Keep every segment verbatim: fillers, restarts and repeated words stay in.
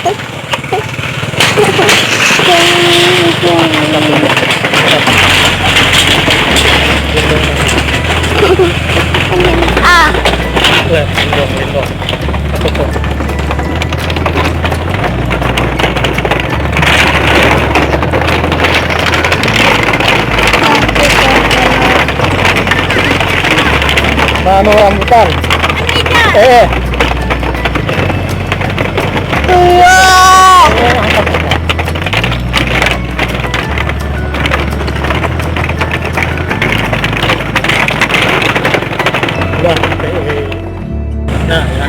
Ah. Leh, lindung, lindung. Aku tuh. Nah, anu rambutan. Eh. Tua. Nah, eh, eh. Nah, ya.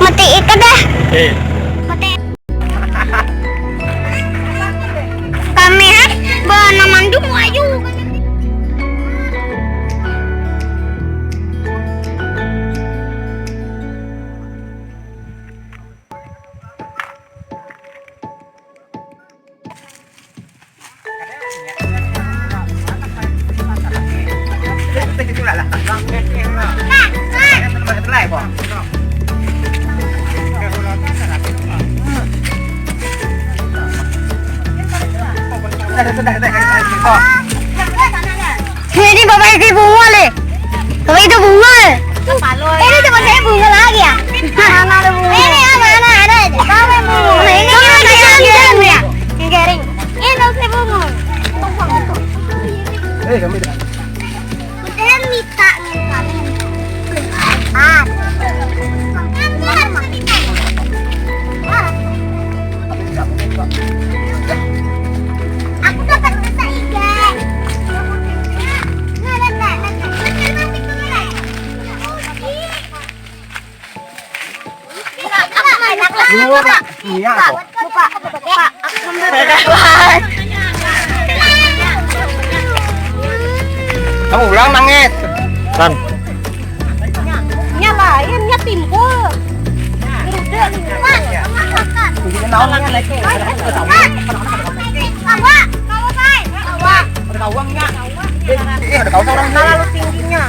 Mati ikan dah. Eh, Mati. Kami, eh, bana mandum ayu. Ini bapak isi bunga leh. Bapak itu bunga. Ini teman saya bunga lagi ya. Mana ada bunga? Ini ya, mana ada aja. Bapak bunga. Ini yang di dalam ya. Yang garing. Ini dong saya bunga. Eh, kami dah. Saya minta nih kami. Ah. Aku dapat masa iga. Nah, nah, nah, nah, nah. Dua, Pak. Iya, kok. Kamu ulang nangis. Kan. Nya lain, nya timbul. Geruda liwat. Ini naon nya naik. Kawa, kawa, Bay. Kawa. Ada kawang nya. Eh, ada kawang orang. Terlalu tingginya,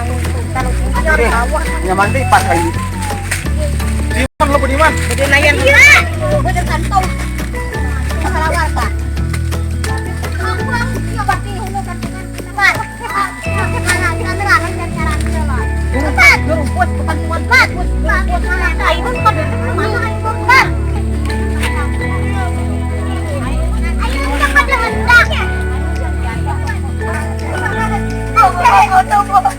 terlalu tingginya kawa. Nyaman deh pas lagi. Diman lo Budiman. Jadi nayan. Iya. Gue tergantung. Masalah warga. Aku harus coba sih, hulu gantungan. Cepat. Mana? Kita terang dan cara dia lah. Cepat. Rumput, bukan cuma rumput. Rumput mana? Ayo, cepat. Mana? Cepat. Ayo, cepat, cepat. Oke, oke, oke.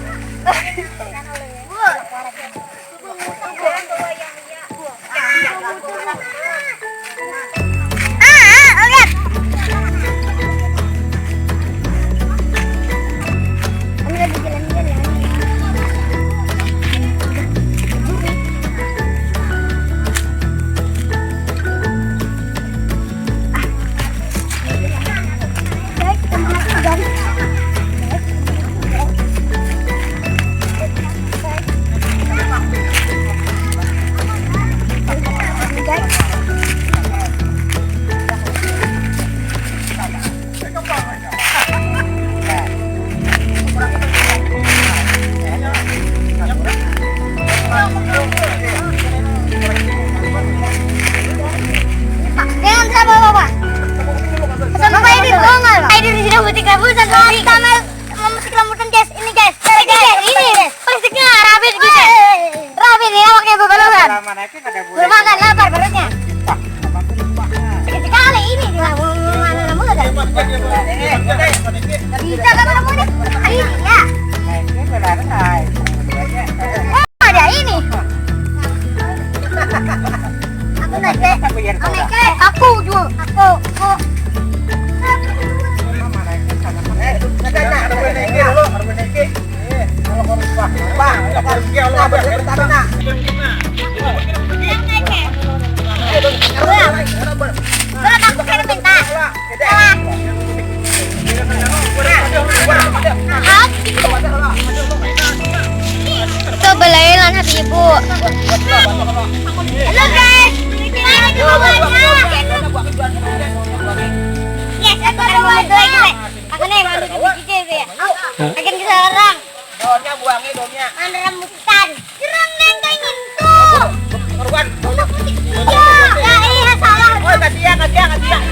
Dengan siapa, Bapak? Bapak ini bohong, Pak. Ini sudah putih kabur, sampai memetik rambutan, guys. Ini, guys. Ini, guys. Ini, guys. Plastiknya rapi, guys. Rapi nih, awaknya bebaluran. Belum makan, lapar perutnya. Sakit sekali ini, dia mau mana rambutan, guys. Bisa kan kamu nih? Ini ya. Oh, ada ini. Aku naik deh. Aku naik deh. Aku jual. Aku. Aku. Berat, aku kayak minta. Coba lain lan hatinya, Bu. Halo, guys. Ini dua-duanya. Yes, aku udah mau jual, guys. Aku nih, mau jual, guys. Makin dilarang. Daunnya buangnya, daunnya. Mana rambutan? Jerang neng kayak gitu. Karuan. Iya, iya, salah. Oh, kasihan, kasihan, kasihan.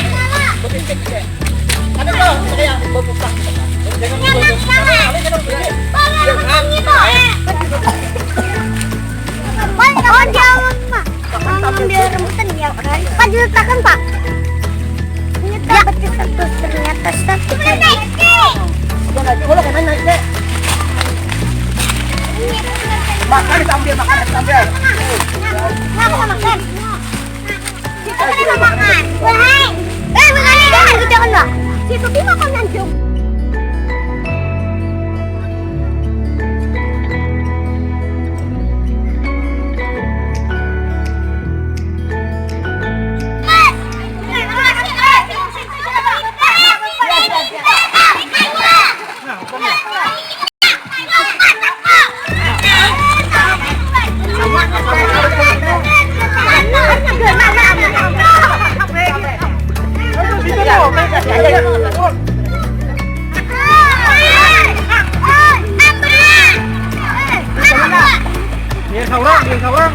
Salah. Tapi kok saya babuka. Jangan. Salah. Jangan. Salah, rambutan gitu, eh. Bang, oh, jauh, Pak. Bang, ambil rambutan ya, kan? Pak, diletakkan, Pak. Ini dapat satu, ternyata satu. Udah lagi, boleh kan naik, Dek? Makan sambil, makan sambil. Kenapa makan? Kita kan makan. Wahai. Eh, makan ini kan kita kan, Pak. Situ di makan anjing. Biar saurang, biar saurang.